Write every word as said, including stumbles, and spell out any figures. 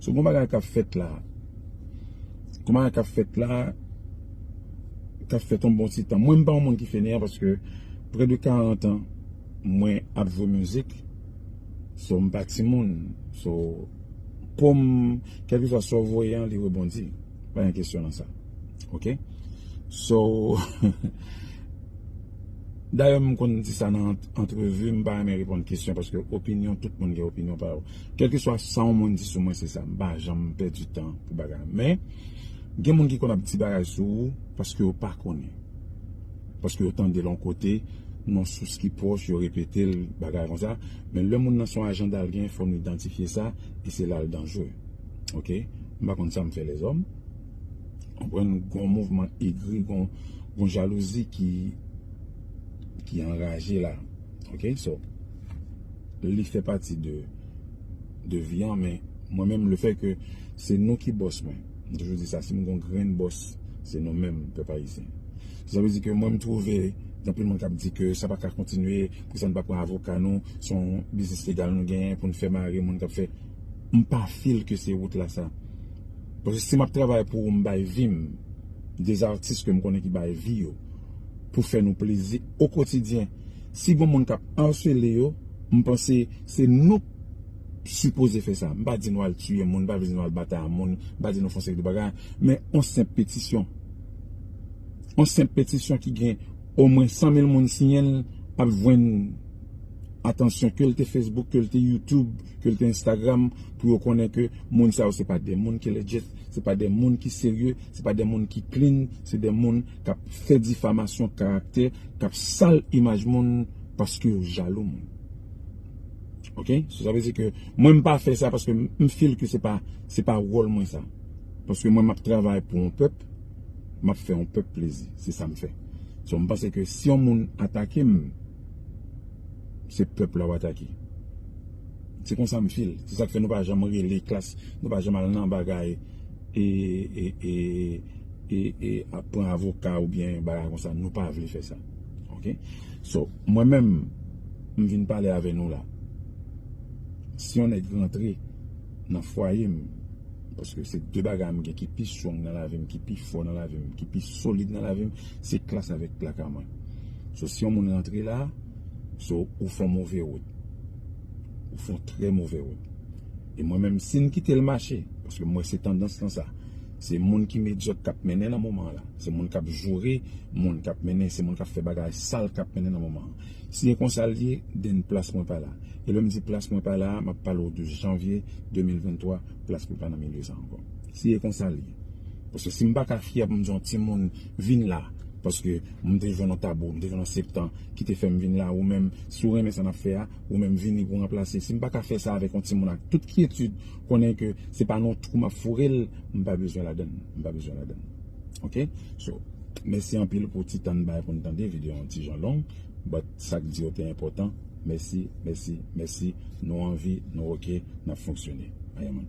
So, gon bagay k ap fèt la. Gon bagay k ap fèt la, k ap fèt yon bon ti tan. Mwen, m pa yon moun ki fèneyan paske prè de karant an, mwen ap jwe mizik. So, m pa timoun. So, pou m, kèlkeswa sa w voye an, li rebondi. Pa gen kesyon nan sa. Oke? So, dayè, m konn di sa nan ant- antrevi, m pa renmen reponn kesyon paske opinyon, tout moun gen opinyon pa yo. Kèlkeswa sa yon moun di sou mwen, se sa. M pa janm pèdi tan pou bagay. Men, gen moun ki konn ap di bagay sou ou paske yo pa konnen. Paske yo tande l yon kote, nan sous ki pwòch, yo repete l, bagay konsa. Men lè moun nan se yon ajanda l gen, fò nou idantifye sa, e se la l danjere. Oke? M pa konn sa m fè lèzòm. Konprann, gon mouvman egri, gon, gon jalouzi ki, ki anraje la. Oke? So, li fè pati de, de vi an, men mwen menm, lefètke se nou ki bòs mwen. M toujou di sa, si m gon grenn bòs, se nou menm, pèp ayisyen. Sa vle di ke mwen, m twouve, gen anpil moun k ap di ke sa pa ka kontinye, poukisa n pa pran avoka nou, se yon biznis legal nou genyen pou n fè mare moun k ap fè. M pa feel ke se wout la sa. Paske si m ap travay pou ou, m bay vi m, de zatis ke m konnen ki bay vi yo, pou fè nou plezi o kotidyen. Si gon moun k ap asele yo, m panse se nou k sipoze fè sa. M pa di nou al tiye moun, m pa di nou al batay a moun, m pa di nou fè yon seri de bagay, men yon senp petisyon. Yon senp petisyon ki gen omwen san mil moun siyen l ap jwenn atansyon, ke l te Facebook, ke l te YouTube, ke l te Instagram, pou yo konnen ke moun sa yo se pa de moun ki legit, se pa de moun ki serye, se pa de moun ki clean, se de moun k ap fè difamasyon karaktè, k ap sal imaj moun paske yo jalou moun. Oke? So, sa vle di ke mwen, m pa fè sa paske m, m feel ke se pa, se pa wòl mwen sa. Paske mwen, m ap travay pou yon pèp, m ap fè yon pèp plezi. Se sa m fè. So, m panse ke si yon moun atake m, se pèp la w atake. Se konsa m feel. Se sa k fè nou pa janm rele klas, nou pa janm al nan bagay e, e, e, e, e ap pran avoka oubyen bagay konsa. Nou pa vle fè sa. Oke? So, mwen menm, m vin pale avè nou la. Si yon nèg rantre nan fwaye m, paske se de bagay m gen ki pi strong nan lavi m, ki pi fò nan lavi m, ki pi solid nan lavi m, se klas avèk plaka mwen. So, si yon moun rantre la, so, ou fè yon move wout. Ou fè yon trè move wout. E mwen menm, si n kite l mache, paske m wè se tandans lan sa, se moun ki medyòk k ap mennen nan moman an la. Se moun k ap joure, moun k ap mennen, se moun k ap fè bagay sal k ap mennen nan moman an. Si e konsa l ye, then plas mwen pa la. E lè m di plas mwen pa la, m ap pale w de janvye de mil venntwa, plas mwen pa nan milye sa ankò. Si e konsa l ye. Paske si m pa ka fyè pou m di yon timoun vin la, paske m te jwenn yon tabou, m te jwenn yon septan ki te fè m vin la, ou menm, si w renmen sa n ap fè a, ou menm vini pou ranplase. Si m pa ka fè sa avèk yon timoun ak tout kyetid, konnen ke se pa nan yon twou m ap foure l, m pa bezwen ladann. M pa bezwen ladann. Oke? So, mèsi anpil pou ti tan n bay pou n tande videyo an ti jan long, but sa k di yo te enpòtan. Mèsi, mèsi, mèsi. Nou anvi, nou oke, n ap fonksyone. Amen.